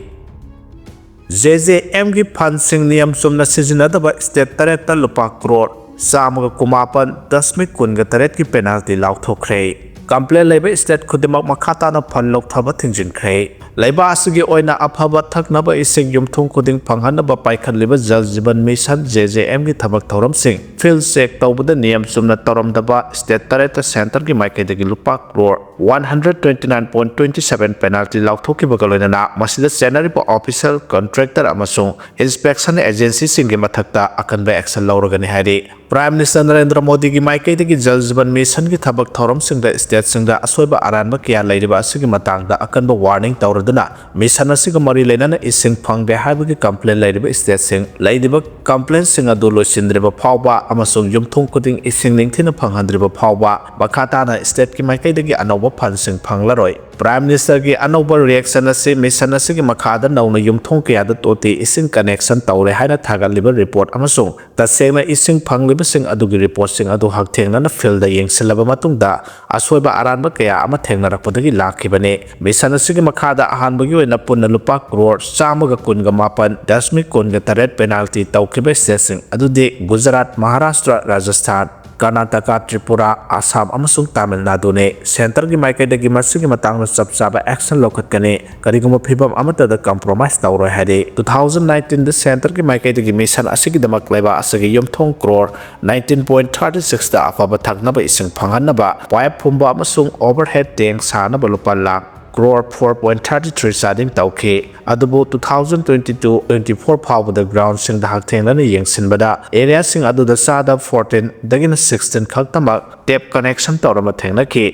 ꯖꯦ ꯖꯦ ꯑꯦꯝꯒꯤ ꯐꯟꯁꯤꯡ ꯅꯤꯌꯝ ꯆꯨꯝꯅ ꯁꯤꯖꯤꯟꯅꯗꯕ ꯁ꯭ꯇꯦꯠ ꯇꯔꯦꯠꯇ ꯂꯨꯄꯥ ꯀ꯭ꯔꯣꯔ ꯆꯥꯝꯃꯒ ꯀꯨꯟꯃꯥꯄꯟ ꯗꯁꯃꯤꯛ ꯀꯨꯟꯒ ꯇꯔꯦꯠꯀꯤ ꯄꯦꯅꯥꯜꯇꯤ ꯂꯥꯎꯊꯣꯛꯈ꯭ꯔꯦ꯫ ꯀꯝꯄ꯭ꯂꯦꯟ ꯂꯩꯕ ꯁ꯭ꯇꯦꯠ ꯈꯨꯗꯤꯡꯃꯛ ꯃꯈꯥ ꯇꯥꯅ ꯐꯟ ꯂꯧꯊꯕ ꯊꯤꯡꯖꯤꯟꯈ꯭ꯔꯦ꯫ ꯂꯩꯕꯥꯛ ꯑꯁꯤꯒꯤ ꯑꯣꯏꯅ ꯑꯐꯕ ꯊꯛꯅꯕ ꯏꯁꯤꯡ ꯌꯨꯝꯊꯣꯡ ꯈꯨꯗꯤꯡ ꯐꯪꯍꯟꯅꯕ ꯄꯥꯏꯈꯠꯂꯤꯕ ꯖꯜ ꯖꯤꯕꯟ ꯃꯤꯁꯟ, ꯖꯦ ꯖꯦ ꯑꯦꯝꯒꯤ ꯊꯕꯛ ꯊꯧꯔꯝꯁꯤꯡ ꯐꯤꯜꯗ ꯆꯦꯛ ꯇꯧꯕꯗ ꯅꯤꯌꯝ ꯆꯨꯝꯅ ꯇꯧꯔꯝꯗꯕ ꯁ꯭ꯇꯦꯠ ꯇꯔꯦꯠꯇ ꯁꯦꯟꯇꯔꯒꯤ ꯃꯥꯏꯀꯩꯗꯒꯤ ꯂꯨꯄꯥ crore one hundred twenty nine point twenty seven penalty ꯂꯥꯎꯊꯣꯛꯈꯤꯕꯒ ꯂꯣꯏꯅꯅ ꯃꯁꯤꯗ ꯆꯦꯟꯅꯔꯤꯕ ꯑꯣꯐꯤꯁꯤꯌꯦꯜ, ꯀꯟꯇ꯭ꯔꯦꯛꯇꯔ ꯑꯃꯁꯨꯡ ꯏꯟꯁꯄꯦꯛꯁꯟ ꯑꯦꯖꯦꯟꯁꯤꯁꯤꯡꯒꯤ ꯃꯊꯛꯇ ꯑꯀꯟꯕ ꯑꯦꯛꯁꯟ ꯂꯧꯔꯒꯅꯤ ꯍꯥꯏꯔꯤ꯫ ꯄ꯭ꯔꯥꯏꯝ ꯃꯤꯅꯤꯁꯇꯔ ꯅꯔꯦꯟꯗ꯭ꯔ ꯃꯣꯗꯤꯒꯤ ꯃꯥꯏꯀꯩꯗꯒꯤ ꯖꯜ ꯖꯤꯕꯟ ꯃꯤꯁꯟꯒꯤ ꯊꯕꯛ ꯊꯧꯔꯝꯁꯤꯡꯗ ꯁ꯭ꯇꯦꯠꯁꯤꯡꯗ ꯑꯁꯣꯏꯕ ꯑꯔꯥꯟꯕ ꯀꯌꯥ ꯂꯩꯔꯤꯕ ꯑꯁꯤꯒꯤ ꯃꯇꯥꯡꯗ ꯑꯀꯟꯕ ꯋꯥꯔꯅꯤꯡ ꯇꯧꯔꯗꯨꯅ, ꯃꯤꯁꯟ ꯑꯁꯤꯒ ꯃꯔꯤ ꯂꯩꯅꯅ ꯏꯁꯤꯡ ꯐꯪꯗꯦ ꯍꯥꯏꯕꯒꯤ ꯀꯝꯄ꯭ꯂꯦꯟ ꯂꯩꯔꯤꯕ ꯁ꯭ꯇꯦꯠꯁꯤꯡ ꯂꯩꯔꯤꯕ ꯀꯝꯄ꯭ꯂꯦꯟꯁꯤꯡ ꯑꯗꯨ ꯂꯣꯏꯁꯤꯟꯗ꯭ꯔꯤꯕ ꯐꯥꯎꯕ ꯑꯃꯁꯨꯡ ꯌꯨꯝꯊꯣꯡ ꯈꯨꯗꯤꯡ ꯏꯁꯤꯡ ꯅꯤꯡꯊꯤꯅ ꯐꯪꯍꯟꯗ꯭ꯔꯤꯕ ꯐꯥꯎꯕ ꯃꯈꯥ ꯇꯥꯅ ꯁ꯭ꯇꯦꯠꯀꯤ ꯃꯥꯏꯀꯩꯗꯒꯤ ꯑꯅꯧꯕ ꯐꯟꯁꯤꯡ ꯐꯪꯂꯔꯣꯏ꯫ ꯄ꯭ꯔꯥꯏꯝ ꯃꯤꯅꯤꯁꯇꯔꯒꯤ ꯑꯅꯧꯕ ꯔꯤꯑꯦꯛꯁꯟ ꯑꯁꯤ ꯃꯤꯁꯟ ꯑꯁꯤꯒꯤ ꯃꯈꯥꯗ ꯅꯧꯅ ꯌꯨꯝꯊꯣꯡ ꯀꯌꯥꯗ ꯇꯣꯇꯤ ꯏꯁꯤꯡ ꯀꯅꯦꯛꯁꯟ ꯇꯧꯔꯦ ꯍꯥꯏꯅ ꯊꯥꯒꯠꯂꯤꯕ ꯔꯤꯄꯣꯔꯠ ꯑꯃꯁꯨꯡ ꯇꯁꯦꯡꯅ ꯏꯁꯤꯡ ꯐꯪꯂꯤꯕ ꯁꯤꯡ ꯑꯗꯨꯒꯤ ꯔꯤꯄꯣꯔꯠꯁꯤꯡ ꯑꯗꯨ ꯍꯛꯊꯦꯡꯅꯅ ꯐꯤꯜꯗ ꯌꯦꯡꯁꯤꯜꯂꯕ ꯃꯇꯨꯡꯗ ꯑꯁꯣꯏꯕ ꯑꯔꯥꯟꯕ ꯀꯌꯥ ꯑꯃ ꯊꯦꯡꯅꯔꯛꯄꯗꯒꯤ ꯂꯥꯛꯈꯤꯕꯅꯤ꯫ ꯃꯤꯁꯟ ꯑꯁꯤꯒꯤ ꯃꯈꯥꯗ ꯑꯍꯥꯟꯕꯒꯤ ꯑꯣꯏꯅ ꯄꯨꯟꯅ ꯂꯨꯄꯥ ꯀ꯭ꯔꯣꯔ ꯆꯥꯝꯃꯒ ꯀꯨꯟꯒ ꯃꯥꯄꯟ ꯗꯁꯃꯤꯛ ꯀꯨꯟꯒ ꯇꯔꯦꯠ ꯄꯦꯅꯥꯜꯇꯤ ꯇꯧꯈꯤꯕ ꯁ꯭ꯇꯦꯠꯁꯤꯡ ꯑꯗꯨꯗꯤ ꯒꯨꯖꯔꯥꯠ, ꯃꯍꯥꯔꯥꯁꯇ꯭ꯔ, ꯔꯥꯖꯁꯊꯥꯟ, ꯀꯔꯅꯥꯇꯀꯥ, ꯇ꯭ꯔꯤꯄꯨꯔꯥ, ꯑꯁꯥꯝ ꯑꯃꯁꯨꯡ ꯇꯥꯃꯤꯜ ꯅꯥꯗꯨꯅꯤ꯫ ꯁꯦꯟꯇꯔꯒꯤ ꯃꯥꯏꯀꯩꯗꯒꯤ ꯃꯁꯤꯒꯤ ꯃꯇꯥꯡꯗ ꯆꯞ ꯆꯥꯕ ꯑꯦꯛꯁꯟ ꯂꯧꯈꯠꯀꯅꯤ꯫ ꯀꯔꯤꯒꯨꯝꯕ ꯐꯤꯕꯝ ꯑꯃꯠꯇꯗ ꯀꯝꯄ꯭ꯔꯣꯃꯥꯏꯁ ꯇꯧꯔꯣꯏ ꯍꯥꯏꯔꯤ꯫ ꯇꯨ ꯊꯥꯎꯖꯟ ꯅꯥꯏꯟꯇꯤꯟꯗ ꯁꯦꯟꯇꯔꯒꯤ ꯃꯥꯏꯀꯩꯗꯒꯤ ꯃꯤꯁꯟ ꯑꯁꯤꯒꯤꯗꯃꯛ ꯂꯩꯕꯥꯛ ꯑꯁꯤꯒꯤ ꯌꯨꯝꯊꯣꯡ ꯀ꯭ꯔꯣꯔ ꯅꯥꯏꯟꯇꯤꯟ ꯄꯣꯏꯟꯠ ꯊꯥꯔꯇꯤ ꯁꯤꯛꯁꯇ ꯑꯐꯕ ꯊꯛꯅꯕ ꯏꯁꯤꯡ ꯐꯪꯍꯟꯅꯕ ꯄꯥꯏꯞ ꯐꯨꯝꯕ ꯑꯃꯁꯨꯡ ꯑꯣꯚꯔꯍꯦꯗ ꯇꯦꯡꯛ ꯁꯥꯅꯕ ꯂꯨꯄꯥ lakh crore four point thirty three ꯆꯥꯗꯤꯡ ꯇꯧꯈꯤ꯫ ꯑꯗꯨꯕꯨ two thousand twenty two twenty four ꯐꯥꯎꯕꯗ ꯒ꯭ꯔꯥꯎꯟꯁꯤꯡꯗ ꯍꯛꯊꯦꯡꯅꯅ ꯌꯦꯡꯁꯤꯟꯕꯗ ꯑꯦꯔꯤꯌꯥꯁꯤꯡ ꯑꯗꯨꯗ ꯆꯥꯗ ꯐꯣꯔꯇꯤꯟꯗꯒꯤꯅ ꯁꯤꯛꯁꯇꯤꯟ ꯈꯛꯇꯃꯛ ꯇꯦꯞ ꯀꯅꯦꯛꯁꯟ ꯇꯧꯔꯝꯕ ꯊꯦꯡꯅꯈꯤ꯫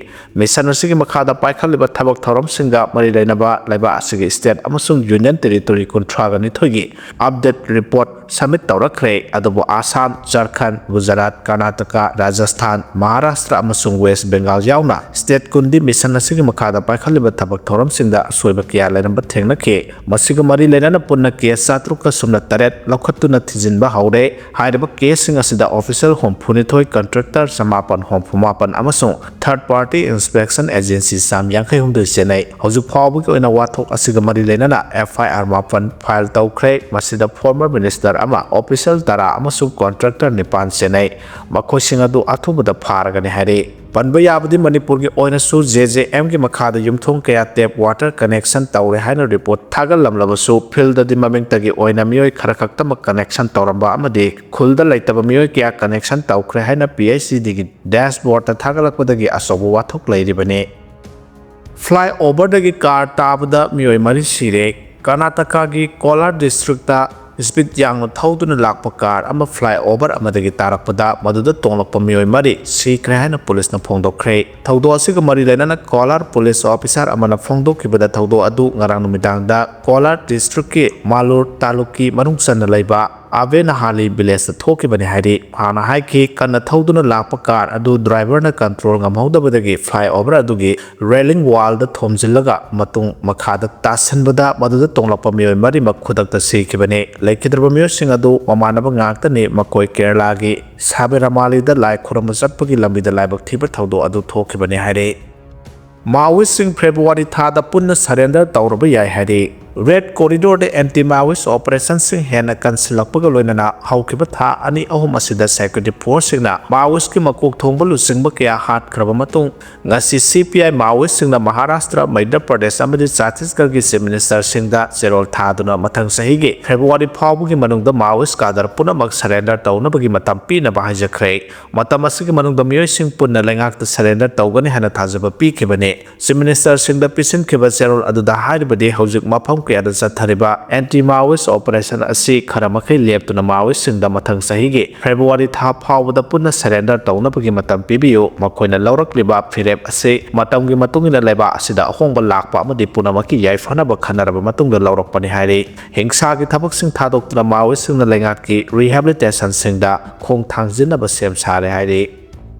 ꯃꯤꯁꯟ ꯑꯁꯤꯒꯤ ꯃꯈꯥꯗ ꯄꯥꯏꯈꯠꯂꯤꯕ ꯊꯕꯛ ꯊꯧꯔꯝꯁꯤꯡꯒ ꯃꯔꯤ ꯂꯩꯅꯕ ꯂꯩꯕꯥꯛ ꯑꯁꯤꯒꯤ ꯁ꯭ꯇꯦꯠ ꯑꯃꯁꯨꯡ ꯌꯨꯅꯤꯌꯟ ꯇꯦꯔꯤꯇꯣꯔꯤ ꯀꯨꯟꯊ꯭ꯔꯥꯒ ꯅꯤꯊꯣꯏꯒꯤ ꯑꯞꯗꯦꯠ ꯔꯤꯄꯣꯔꯠ ꯁꯕꯃꯤꯠ ꯇꯧꯔꯛꯈ꯭ꯔꯦ꯫ ꯑꯗꯨꯕꯨ ꯑꯁꯥꯝ, ꯖꯔꯈꯟ, ꯒꯨꯖꯔꯥꯠ, ꯀꯔꯅꯥꯇꯀꯥ, ꯔꯥꯖꯁꯊꯥꯟ, ꯃꯍꯥꯔꯥꯁꯇ꯭ꯔ ꯑꯃꯁꯨꯡ ꯋꯦꯁ ꯕꯦꯡꯒꯥꯜ ꯌꯥꯎꯅ ꯁ꯭ꯇꯦꯠ ꯀꯨꯟꯗꯤ ꯃꯤꯁꯟ ꯑꯁꯤꯒꯤ ꯃꯈꯥꯗ ꯄꯥꯏꯈꯠꯂꯤꯕ ꯊꯕꯛ ꯊꯧꯔꯝꯁꯤꯡꯗ ꯑꯁꯣꯏꯕ ꯀꯌꯥ ꯂꯩꯔꯝꯕ ꯊꯦꯡꯅꯈꯤ꯫ ꯃꯁꯤꯒ ꯃꯔꯤ ꯂꯩꯅꯅ ꯄꯨꯟꯅ ꯀꯦꯁ ꯆꯥꯇ꯭ꯔꯨꯛꯀ ꯁꯨꯞꯅ ꯇꯔꯦꯠ ꯂꯧꯈꯠꯇꯨꯅ ꯊꯤꯖꯤꯟꯕ ꯍꯧꯔꯦ꯫ ꯍꯥꯏꯔꯤꯕ ꯀꯦꯁꯁꯤꯡ ꯑꯁꯤꯗ ꯑꯣꯐꯤꯁꯤꯌꯦꯜ ꯍꯨꯝꯐꯨꯅꯤꯊꯣꯏ, ꯀꯟꯇ꯭ꯔꯦꯛꯇꯔ ꯆꯃꯥꯄꯟ ꯍꯨꯝꯐꯨ ꯃꯥꯄꯟ ꯑꯃꯁꯨꯡ ꯊꯥꯔꯗ ꯄꯥꯔꯇꯤ ꯏꯟꯁꯄꯦꯛꯁꯟ ꯑꯦꯖꯦꯟꯁꯤ ꯆꯥꯝ ꯌꯥꯡꯈꯩ ꯍꯨꯝꯗꯣꯏ ꯆꯦꯟꯅꯩ꯫ ꯍꯧꯖꯤꯛ ꯐꯥꯎꯕꯒꯤ ꯑꯣꯏꯅ ꯋꯥꯊꯣꯛ ꯑꯁꯤꯒ ꯃꯔꯤ ꯂꯩꯅꯅ ꯑꯦꯐ ꯑꯥꯏ ꯑꯥꯔ ꯃꯥꯄꯟ ꯐꯥꯏꯜ ꯇꯧꯈ꯭ꯔꯦ꯫ ꯃꯁꯤꯗ ꯐꯣꯔꯃꯔ ꯃꯤꯅꯤꯁꯇꯔ ꯑꯃ, ꯑꯣꯐꯤꯁꯤꯌꯦꯜ ꯇꯔꯥ ꯑꯃꯁꯨꯡ ꯀꯟꯇ꯭ꯔꯦꯛꯇꯔ ꯅꯤꯄꯥꯟ ꯆꯦꯟꯅꯩ꯫ ꯃꯈꯣꯏꯁꯤꯡ ꯑꯗꯨ ꯑꯊꯨꯕꯗ ꯐꯥꯔꯒꯅꯤ ꯍꯥꯏꯔꯤ꯫ ꯄꯟꯕ ꯌꯥꯕꯗꯤ ꯃꯅꯤꯄꯨꯔꯒꯤ ꯑꯣꯏꯅꯁꯨ ꯖꯦ ꯖꯦ ꯑꯦꯝꯒꯤ ꯃꯈꯥꯗ ꯌꯨꯝꯊꯣꯡ ꯀꯌꯥ ꯇꯦꯞ ꯋꯥꯇꯔ ꯀꯅꯦꯛꯁꯟ ꯇꯧꯔꯦ ꯍꯥꯏꯅ ꯔꯤꯄꯣꯔꯠ ꯊꯥꯒꯠꯂꯝꯂꯕꯁꯨ, ꯐꯤꯜꯗꯗꯤ ꯃꯃꯤꯡꯇꯒꯤ ꯑꯣꯏꯅ ꯃꯤꯑꯣꯏ ꯈꯔ ꯈꯛꯇꯃꯛ ꯀꯅꯦꯛꯁꯟ ꯇꯧꯔꯝꯕ ꯑꯃꯗꯤ ꯈꯨꯜꯗ ꯂꯩꯇꯕ ꯃꯤꯑꯣꯏ ꯀꯌꯥ ꯀꯅꯦꯛꯁꯟ ꯇꯧꯈ꯭ꯔꯦ ꯍꯥꯏꯅ ꯄꯤ ꯑꯩꯆ ꯏ ꯗꯤꯒꯤ ꯗꯦꯁꯕꯣꯔꯗꯇ ꯊꯥꯒꯠꯂꯛꯄꯗꯒꯤ ꯑꯆꯧꯕ ꯋꯥꯊꯣꯛ ꯂꯩꯔꯤꯕꯅꯤ꯫ ꯐ꯭ꯂꯥꯏ ꯑꯣꯚꯔꯗꯒꯤ ꯀꯥꯔ ꯇꯥꯕꯗ ꯃꯤꯑꯣꯏ ꯃꯔꯤ ꯁꯤꯔꯦ꯫ ꯀꯔꯅꯥꯇꯀꯥꯒꯤ ꯀꯣꯂꯥꯔ ꯗꯤꯁꯇ꯭ꯔꯤꯛꯇ ꯁ꯭ꯄꯤꯗ ꯌꯥꯡꯅ ꯊꯧꯗꯨꯅ ꯂꯥꯛꯄ ꯀꯥꯔ ꯑꯃ ꯐ꯭ꯂꯥꯏ ꯑꯣꯚꯔ ꯑꯃꯗꯒꯤ ꯇꯥꯔꯛꯄꯗ ꯃꯗꯨꯗ ꯇꯣꯡꯂꯛꯄ ꯃꯤꯑꯣꯏ ꯃꯔꯤ ꯁꯤꯈ꯭ꯔꯦ ꯍꯥꯏꯅ ꯄꯨꯂꯤꯁꯅ ꯐꯣꯡꯗꯣꯛꯈ꯭ꯔꯦ꯫ ꯊꯧꯗꯣꯛ ꯑꯁꯤꯒ ꯃꯔꯤ ꯂꯩꯅꯅ ꯀꯣꯂꯥꯔ ꯄꯨꯂꯤꯁ ꯑꯣꯐꯤꯁꯥꯔ ꯑꯃꯅ ꯐꯣꯡꯗꯣꯛꯈꯤꯕꯗ ꯊꯧꯗꯣꯛ ꯑꯗꯨ ꯉꯔꯥꯡ ꯅꯨꯃꯤꯗꯥꯡꯗ ꯀꯣꯂꯥꯔ ꯗꯤꯁꯇ꯭ꯔꯤꯛꯀꯤ ꯃꯥꯂꯨꯔ ꯇꯥꯂꯨꯛꯀꯤ ꯃꯅꯨꯡ ꯆꯟꯅ ꯂꯩꯕ ꯑꯕꯦꯅꯍꯥꯂꯤ ꯚꯤꯂꯦꯖꯇ ꯊꯣꯛꯈꯤꯕꯅꯤ ꯍꯥꯏꯔꯤ꯫ ꯃꯍꯥꯛꯅ ꯍꯥꯏꯈꯤ, ꯀꯟꯅ ꯊꯧꯗꯨꯅ ꯂꯥꯛꯄ ꯀꯥꯔ ꯑꯗꯨ ꯗ꯭ꯔꯥꯏꯚꯔꯅ ꯀꯟꯇ꯭ꯔꯣꯜ ꯉꯝꯍꯧꯗꯕꯗꯒꯤ ꯐ꯭ꯂꯥꯏꯑꯣꯚꯔ ꯑꯗꯨꯒꯤ ꯔꯦꯂꯤꯡ ꯋꯥꯜꯗ ꯊꯣꯝꯖꯤꯜꯂꯒ ꯃꯇꯨꯡ ꯃꯈꯥꯗ ꯇꯥꯁꯟꯕꯗ ꯃꯗꯨꯗ ꯇꯣꯡꯂꯛꯄ ꯃꯤꯑꯣꯏ ꯃꯔꯤꯃꯛ ꯈꯨꯗꯛꯇ ꯁꯤꯈꯤꯕꯅꯤ꯫ ꯂꯩꯈꯤꯗ꯭ꯔꯕ ꯃꯤꯑꯣꯏꯁꯤꯡ ꯑꯗꯨ ꯃꯃꯥꯟꯅꯕ ꯉꯥꯛꯇꯅꯤ꯫ ꯃꯈꯣꯏ ꯀꯦꯔꯂꯥꯒꯤ ꯁꯥꯕꯦꯔꯃꯥꯂꯤꯗ ꯂꯥꯏ ꯈꯨꯔꯨꯝꯕ ꯆꯠꯄꯒꯤ ꯂꯝꯕꯤꯗ ꯂꯥꯏꯕꯛ ꯊꯤꯕ ꯊꯧꯗꯣꯛ ꯑꯗꯨ ꯊꯣꯛꯈꯤꯕꯅꯤ ꯍꯥꯏꯔꯤ꯫ ꯃꯥꯑꯣꯏꯁꯤꯡ ꯐꯦꯕ꯭ꯔꯨꯋꯥꯔꯤ ꯊꯥꯗ ꯄꯨꯟꯅ ꯁꯔꯦꯟꯗꯔ ꯇꯧꯔꯕ ꯌꯥꯏ ꯍꯥꯏꯔꯤ꯫ ꯔꯦꯗ ꯀꯣꯔꯤꯗꯣꯔꯗ ꯑꯦꯟꯇꯤ ꯃꯥꯑꯣꯏꯁ ꯑꯣꯄꯔꯦꯁꯟꯁꯤꯡ ꯍꯦꯟꯅ ꯀꯟꯁꯤꯜꯂꯛꯄꯒ ꯂꯣꯏꯅꯅ ꯍꯧꯈꯤꯕ ꯊꯥ ꯑꯅꯤ ꯑꯍꯨꯝ ꯑꯁꯤꯗ ꯁꯦꯀ꯭ꯌꯨꯔꯤꯇꯤ ꯐꯣꯔꯁꯁꯤꯡꯅ ꯃꯥꯑꯣꯏꯁꯀꯤ ꯃꯀꯣꯛ ꯊꯣꯡꯕ ꯂꯨꯆꯤꯡꯕ ꯀꯌꯥ ꯍꯥꯠꯈ꯭ꯔꯕ ꯃꯇꯨꯡ, ꯉꯁꯤ ꯁꯤ ꯄꯤ ꯑꯥꯏ ꯃꯥꯑꯣꯏꯁꯤꯡꯅ ꯃꯍꯥꯔꯥꯁꯇ꯭ꯔ, ꯃꯩꯙ꯭ꯌ ꯄ꯭ꯔꯗꯦꯁ ꯑꯃꯗꯤ ꯆꯇꯤꯁꯒꯔꯒꯤ ꯆꯤꯐ ꯃꯤꯅꯤꯁꯇꯔꯁꯤꯡꯗ ꯆꯦꯔꯣꯜ ꯊꯥꯗꯨꯅ ꯃꯊꯪ ꯆꯍꯤꯒꯤ ꯐꯦꯕ꯭ꯔꯨꯋꯥꯔꯤ ꯐꯥꯎꯕꯒꯤ ꯃꯅꯨꯡꯗ ꯃꯥꯑꯣꯏꯁ ꯀꯥꯗꯔ ꯄꯨꯝꯅꯃꯛ ꯁꯔꯦꯟꯗꯔ ꯇꯧꯅꯕꯒꯤ ꯃꯇꯝ ꯄꯤꯅꯕ ꯍꯥꯏꯖꯈ꯭ꯔꯦ꯫ ꯃꯇꯝ ꯑꯁꯤꯒꯤ ꯃꯅꯨꯡꯗ ꯃꯤꯑꯣꯏꯁꯤꯡ ꯄꯨꯟꯅ ꯂꯩꯉꯥꯛꯇ ꯁꯔꯦꯟꯗꯔ ꯇꯧꯒꯅꯤ ꯍꯥꯏꯅ ꯊꯥꯖꯕ ꯄꯤꯈꯤꯕꯅꯤ꯫ ꯆꯤꯐ ꯃꯤꯅꯤꯁꯇꯔꯁꯤꯡꯗ ꯄꯤꯁꯤꯟꯈꯤꯕ ꯆꯦꯔꯣꯜ ꯑꯗꯨꯗ ꯍꯥꯏꯔꯤꯕꯗꯤ, ꯍꯧꯖꯤꯛ ꯃꯐꯝ ꯀꯌꯥꯗ ꯆꯠꯊꯔꯤꯕ ꯑꯦꯟꯇꯤ ꯃꯥꯑꯣꯏꯁ ꯑꯣꯄꯔꯦꯁꯟ ꯑꯁꯤ ꯈꯔ ꯃꯈꯩ ꯂꯦꯞꯇꯨꯅ ꯃꯥꯑꯣꯏꯁꯤꯡꯗ ꯃꯊꯪ ꯆꯍꯤꯒꯤ ꯐꯦꯕ꯭ꯔꯨꯋꯥꯔꯤ ꯊꯥ ꯐꯥꯎꯕꯗ ꯄꯨꯟꯅ ꯁꯔꯦꯟꯗꯔ ꯇꯧꯅꯕꯒꯤ ꯃꯇꯝ ꯄꯤꯕꯤꯌꯨ꯫ ꯃꯈꯣꯏꯅ ꯂꯧꯔꯛꯂꯤꯕ ꯐꯤꯔꯦꯞ ꯑꯁꯤ ꯃꯇꯝꯒꯤ ꯃꯇꯨꯡ ꯏꯟꯅ ꯂꯩꯕꯥꯛ ꯑꯁꯤꯗ ꯑꯍꯣꯡꯕ ꯂꯥꯛꯄ ꯑꯃꯗꯤ ꯄꯨꯝꯅꯃꯛꯀꯤ ꯌꯥꯏꯐꯅꯕ ꯈꯟꯅꯔꯕ ꯃꯇꯨꯡꯗ ꯂꯧꯔꯛꯄꯅꯤ ꯍꯥꯏꯔꯤ꯫ ꯍꯤꯡꯁꯥꯒꯤ ꯊꯕꯛꯁꯤꯡ ꯊꯥꯗꯣꯛꯇꯨꯅ ꯃꯥꯑꯣꯏꯁꯤꯡꯅ ꯂꯩꯉꯥꯛꯀꯤ ꯔꯤꯍꯦꯕꯤꯂꯤꯇꯦꯁꯟꯁꯤꯡꯗ ꯈꯣꯡ ꯊꯥꯡꯖꯤꯟꯅꯕ ꯁꯦꯝ ꯁꯥꯔꯦ ꯍꯥꯏꯔꯤ꯫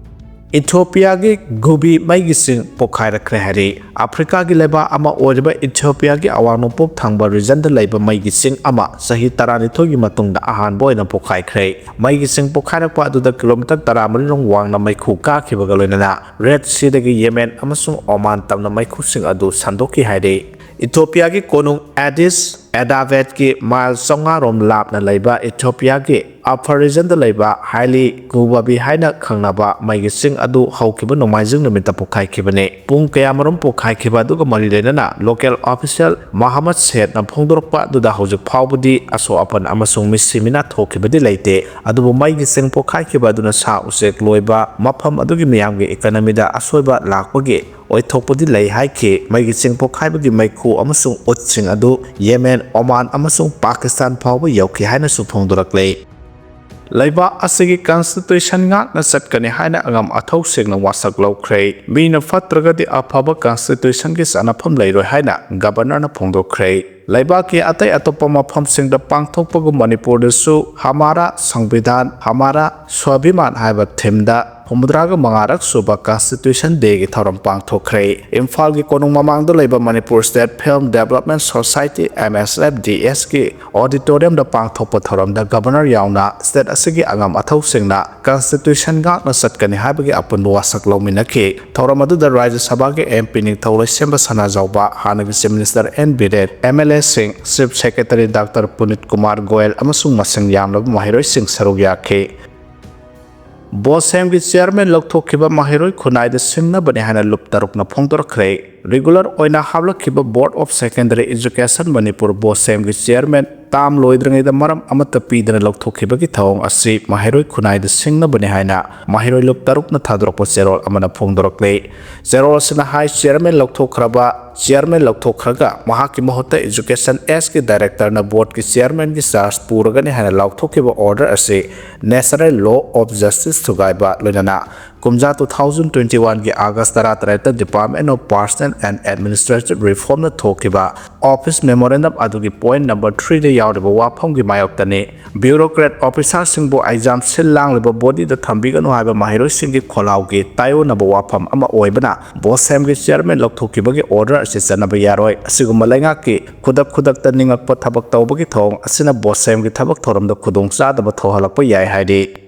ꯏꯊꯤꯑꯣꯄꯤꯌꯥꯒꯤ ꯒꯨꯕꯤ ꯃꯩꯒꯤ ꯆꯤꯡ ꯄꯣꯈꯥꯏꯔꯛꯈ꯭ꯔꯦ ꯍꯥꯏꯔꯤ꯫ ꯑꯐ꯭ꯔꯤꯀꯥꯒꯤ ꯂꯩꯕꯥꯛ ꯑꯃ ꯑꯣꯏꯔꯤꯕ ꯏꯊꯤꯑꯣꯄꯤꯌꯥꯒꯤ ꯑꯋꯥꯡ ꯅꯣꯡꯄꯣꯛ ꯊꯪꯕ ꯔꯤꯖꯟꯗ ꯂꯩꯕ ꯃꯩꯒꯤ ꯆꯤꯡ ꯑꯃ ꯆꯍꯤ ꯇꯔꯥꯅꯤꯊꯣꯏꯒꯤ ꯃꯇꯨꯡꯗ ꯑꯍꯥꯟꯕ ꯑꯣꯏꯅ ꯄꯣꯈꯥꯏꯈ꯭ꯔꯦ꯫ ꯃꯩꯒꯤ ꯆꯤꯡ ꯄꯣꯈꯥꯏꯔꯛꯄ ꯑꯗꯨꯗ ꯀꯤꯂꯣꯃꯤꯇꯔ ꯇꯔꯥꯃꯔꯤ ꯔꯣꯝ ꯋꯥꯡꯅ ꯃꯩꯈꯨ ꯀꯥꯈꯤꯕꯒ ꯂꯣꯏꯅꯅ ꯔꯦꯗ ꯁꯤꯗꯒꯤ ꯌꯦꯃꯦꯟ ꯑꯃꯁꯨꯡ ꯑꯣꯃꯥꯟ ꯇꯝꯅ ꯃꯩꯈꯨꯁꯤꯡ ꯑꯗꯨ ꯁꯟꯗꯣꯛꯈꯤ ꯍꯥꯏꯔꯤ꯫ ꯏꯊꯤꯑꯣꯄꯤꯌꯥꯒꯤ ꯀꯣꯅꯨꯡ ꯑꯦꯗꯤꯁ ꯑꯦꯗꯥꯕꯦꯠꯀꯤ ꯃꯥꯏꯜ ꯆꯥꯝꯃꯉꯥ ꯔꯣꯝ ꯂꯥꯞꯅ ꯂꯩꯕ ꯏꯊꯤꯑꯣꯄꯤꯌꯥꯒꯤ ꯑꯐꯔ ꯔꯤꯖꯟꯗ ꯂꯩꯕ ꯍꯥꯏꯂꯤ ꯒꯨꯕꯥꯕꯤ ꯍꯥꯏꯅ ꯈꯪꯅꯕ ꯃꯩꯒꯤ ꯆꯤꯡ ꯑꯗꯨ ꯍꯧꯈꯤꯕ ꯅꯣꯡꯃꯥꯏꯖꯤꯡ ꯅꯨꯃꯤꯠꯇ ꯄꯣꯈꯥꯏꯈꯤꯕꯅꯤ꯫ ꯄꯨꯡ ꯀꯌꯥꯃꯔꯨꯝ ꯄꯣꯈꯥꯏꯈꯤꯕ ꯑꯗꯨꯒ ꯃꯔꯤ ꯂꯩꯅꯅ ꯂꯣꯀꯦꯜ ꯑꯣꯐꯤꯁꯤꯌꯦꯜ ꯃꯍꯃꯗ ꯁꯦꯗꯅ ꯐꯣꯡꯗꯣꯔꯛꯄ ꯑꯗꯨꯗ ꯍꯧꯖꯤꯛ ꯐꯥꯎꯕꯗꯤ ꯑꯁꯣꯛ ꯑꯄꯟ ꯑꯃꯁꯨꯡ ꯃꯤꯁꯤ ꯃꯤꯅꯥ ꯊꯣꯛꯈꯤꯕꯗꯤ ꯂꯩꯇꯦ꯫ ꯑꯗꯨꯕꯨ ꯃꯩꯒꯤ ꯆꯤꯡ ꯄꯣꯈꯥꯏꯈꯤꯕ ꯑꯗꯨꯅ ꯁꯥ ꯎꯆꯦꯛ ꯂꯣꯏꯕ ꯃꯐꯝ ꯑꯗꯨꯒꯤ ꯃꯤꯌꯥꯝꯒꯤ ꯏꯀꯅꯃꯤꯗ ꯑꯁꯣꯏꯕ ꯂꯥꯛꯄꯒꯤ ꯑꯣꯏꯊꯣꯛꯄꯗꯤ ꯂꯩ ꯍꯥꯏꯈꯤ꯫ ꯃꯩꯒꯤ ꯆꯤꯡ ꯄꯣꯈꯥꯏꯕꯒꯤ ꯃꯩꯈꯨ ꯑꯃꯁꯨꯡ ꯎꯠꯁꯤꯡ ꯑꯗꯨ ꯌꯦꯃꯦꯟ, ꯑꯣꯃꯥꯟ ꯑꯃꯁꯨꯡ ꯄꯥꯀꯤꯁꯇꯥꯟ ꯐꯥꯎꯕ ꯌꯧꯈꯤ ꯍꯥꯏꯅꯁꯨ ꯐꯣꯡꯗꯣꯔꯛꯂꯦ꯫ ꯂꯩꯕꯥꯛ ꯑꯁꯤꯒꯤ ꯀꯟꯁꯇꯤꯇ꯭ꯌꯨꯁꯟ ꯉꯥꯛꯅ ꯆꯠꯀꯅꯤ ꯍꯥꯏꯅ ꯑꯉꯝ ꯑꯊꯧꯁꯤꯡꯅ ꯋꯥꯁꯛ ꯂꯧꯈ꯭ꯔꯦ꯫ ꯃꯤꯅ ꯐꯠꯇ꯭ꯔꯒꯗꯤ ꯑꯐꯕ ꯀꯟꯁꯇꯤꯇ꯭ꯌꯨꯁꯟꯒꯤ ꯆꯥꯅꯐꯝ ꯂꯩꯔꯣꯏ ꯍꯥꯏꯅ ꯒꯕꯔꯅꯔꯅ ꯐꯣꯡꯗꯣꯛꯈ꯭ꯔꯦ꯫ ꯂꯩꯕꯥꯛꯀꯤ ꯑꯇꯩ ꯑꯇꯣꯞꯄ ꯃꯐꯝꯁꯤꯡꯗ ꯄꯥꯡꯊꯣꯛꯄꯒꯨꯝ ꯃꯅꯤꯄꯨꯔꯗꯁꯨ ꯍꯃꯥꯔꯥ ꯁꯪꯕꯤꯙꯥꯟ, ꯍꯃꯥꯔꯥ ꯁ꯭ꯋꯥꯚꯤꯃꯥꯟ ꯍꯥꯏꯕ ꯊꯤꯝꯗ ꯍꯨꯝꯐꯨꯇꯔꯥꯒ ꯃꯉꯥꯔꯛ ꯁꯨꯕ ꯀꯟꯁꯇꯤꯇ꯭ꯌꯨꯁꯟ ꯗꯦꯒꯤ ꯊꯧꯔꯝ ꯄꯥꯡꯊꯣꯛꯈ꯭ꯔꯦ꯫ ꯏꯝꯐꯥꯜꯒꯤ ꯀꯣꯅꯨꯡ ꯃꯃꯥꯡꯗ ꯂꯩꯕ Manipur state film development society, M S F D ꯑꯦꯁꯀꯤ ꯑꯣꯗꯤꯇꯣꯔꯤꯌꯝꯗ ꯄꯥꯡꯊꯣꯛꯄ ꯊꯧꯔꯝꯗ ꯒꯕꯔꯅꯔ ꯌꯥꯎꯅ ꯁ꯭ꯇꯦꯠ ꯑꯁꯤꯒꯤ ꯑꯉꯝ ꯑꯊꯧꯁꯤꯡꯅ ꯀꯟꯁꯇꯤꯇ꯭ꯌꯨꯁꯟ ꯉꯥꯛꯅ ꯆꯠꯀꯅꯤ ꯍꯥꯏꯕꯒꯤ ꯑꯄꯨꯟꯕ ꯋꯥꯁꯛ ꯂꯧꯃꯤꯟꯅꯈꯤ꯫ ꯊꯧꯔꯝ ꯑꯗꯨꯗ ꯔꯥꯖ꯭ꯌ ꯁꯚꯥꯒꯤ ꯑꯦꯝ ꯄꯤ ꯅꯤꯡꯊꯧ ꯂꯩꯁꯦꯝꯕ ꯁꯅꯥꯖꯥꯎꯕ, ꯍꯥꯟꯅꯒꯤ chief minister N Biren, M L ꯑꯦꯁꯤꯡ, chief secretary doctor Punit Kumar Goyal ꯑꯃꯁꯨꯡ ꯃꯁꯤꯡ ꯌꯥꯝꯂꯕ ꯃꯍꯩꯔꯣꯏꯁꯤꯡ ꯁꯔꯨꯛ ꯌꯥꯈꯤ꯫ ꯕꯣꯁꯦꯝꯒꯤ ꯆꯤꯌꯔꯃꯦꯟ ꯂꯧꯊꯣꯛꯈꯤꯕ ꯃꯍꯩꯔꯣꯏ ꯈꯨꯟꯅꯥꯏꯗ ꯁꯤꯡꯅꯕꯅꯤ ꯍꯥꯏꯅ ꯂꯨꯞ ꯇꯔꯨꯛꯅ ꯐꯣꯡꯗꯣꯔꯛꯈ꯭ꯔꯦ꯫ ꯔꯤꯒꯨꯂꯔ ꯑꯣꯏꯅ ꯍꯥꯞꯂꯛꯈꯤꯕ board of secondary education Manipur, ꯕꯣꯁꯦꯝꯒꯤ ꯆꯤꯌꯔꯃꯦꯟ ꯇꯥꯝ ꯂꯣꯏꯗ꯭ꯔꯤꯉꯩꯗ ꯃꯔꯝ ꯑꯃꯠꯇ ꯄꯤꯗꯅ ꯂꯧꯊꯣꯛꯈꯤꯕꯒꯤ ꯊꯧꯑꯣꯡ ꯑꯁꯤ ꯃꯍꯩꯔꯣꯏ ꯈꯨꯟꯅꯥꯏꯗ ꯁꯤꯡꯅꯕꯅꯤ ꯍꯥꯏꯅ ꯃꯍꯩꯔꯣꯏ ꯂꯨꯞ ꯇꯔꯨꯛꯅ ꯊꯥꯗꯣꯔꯛꯄ ꯆꯦꯔꯣꯜ ꯑꯃꯅ ꯐꯣꯡꯗꯣꯔꯛꯂꯤ꯫ ꯆꯦꯔꯣꯜ ꯑꯁꯤꯅ ꯍꯥꯏ, ꯆꯤꯌꯔꯃꯦꯟ ꯂꯧꯊꯣꯛꯈ꯭ꯔꯕ, ꯆꯤꯌꯔꯃꯦꯟ ꯂꯧꯊꯣꯛꯈ꯭ꯔꯒ ꯃꯍꯥꯛꯀꯤ ꯃꯍꯨꯠꯇ ꯑꯦꯖꯨꯀꯦꯁꯟ ꯑꯦꯁꯀꯤ ꯗꯥꯏꯔꯦꯛꯇꯔꯅ ꯕꯣꯔꯗꯀꯤ ꯆꯤꯌꯔꯃꯦꯟꯒꯤ ꯆꯥꯔꯖ ꯄꯨꯔꯒꯅꯤ ꯍꯥꯏꯅ ꯂꯥꯎꯊꯣꯛꯈꯤꯕ ꯑꯣꯔꯗꯔ ꯑꯁꯤ natural law of justice ꯊꯨꯒꯥꯏꯕ, ꯂꯣꯏꯅꯅ ꯀꯨꯝꯖꯥ two thousand twenty one ꯒꯤ August ꯇꯔꯥꯇꯔꯦꯠꯇ Department of Personnel and Administrative Reform ꯅ ꯊꯣꯛꯈꯤꯕ office memorandum ꯑꯗꯨꯒꯤ point number three ꯗ ꯌꯥꯎꯔꯤꯕ ꯋꯥꯐꯝꯒꯤ ꯃꯥꯌꯣꯛꯇꯅꯤ꯫ Bureaucrat officerꯁꯤꯡꯕꯨ ꯑꯦꯛꯖꯥꯝ ꯁꯤꯜ ꯂꯥꯡꯂꯤꯕ bodyꯗ ꯊꯝꯕꯤꯒꯅꯨ ꯍꯥꯏꯕ ꯃꯍꯩꯔꯣꯏꯁꯤꯡꯒꯤ ꯈꯣꯜꯂꯥꯎꯒꯤ ꯇꯥꯏꯑꯣꯟꯅꯕ ꯋꯥꯐꯝ ꯑꯃ ꯑꯣꯏꯕꯅ ꯕꯣꯁꯦꯝꯒꯤ ꯆꯤꯌꯔꯃꯦꯟ ꯂꯧꯊꯣꯛꯈꯤꯕꯒꯤ ꯑꯣꯔꯗꯔ ꯑꯁꯤ ꯆꯠꯅꯕ ꯌꯥꯔꯣꯏ꯫ ꯑꯁꯤꯒꯨꯝꯕ ꯂꯩꯉꯥꯛꯀꯤ ꯈꯨꯗꯛ ꯈꯨꯗꯛꯇ ꯅꯤꯡꯉꯛꯄ ꯊꯕꯛ ꯇꯧꯕꯒꯤ ꯊꯧꯑꯣꯡ ꯑꯁꯤꯅ ꯕꯣꯁꯦꯝꯒꯤ ꯊꯕꯛ ꯊꯧꯔꯝꯗ ꯈꯨꯗꯣꯡꯆꯥꯗꯕ ꯊꯣꯛꯍꯜꯂꯛꯄ ꯌꯥꯏ ꯍꯥꯏꯔꯤ꯫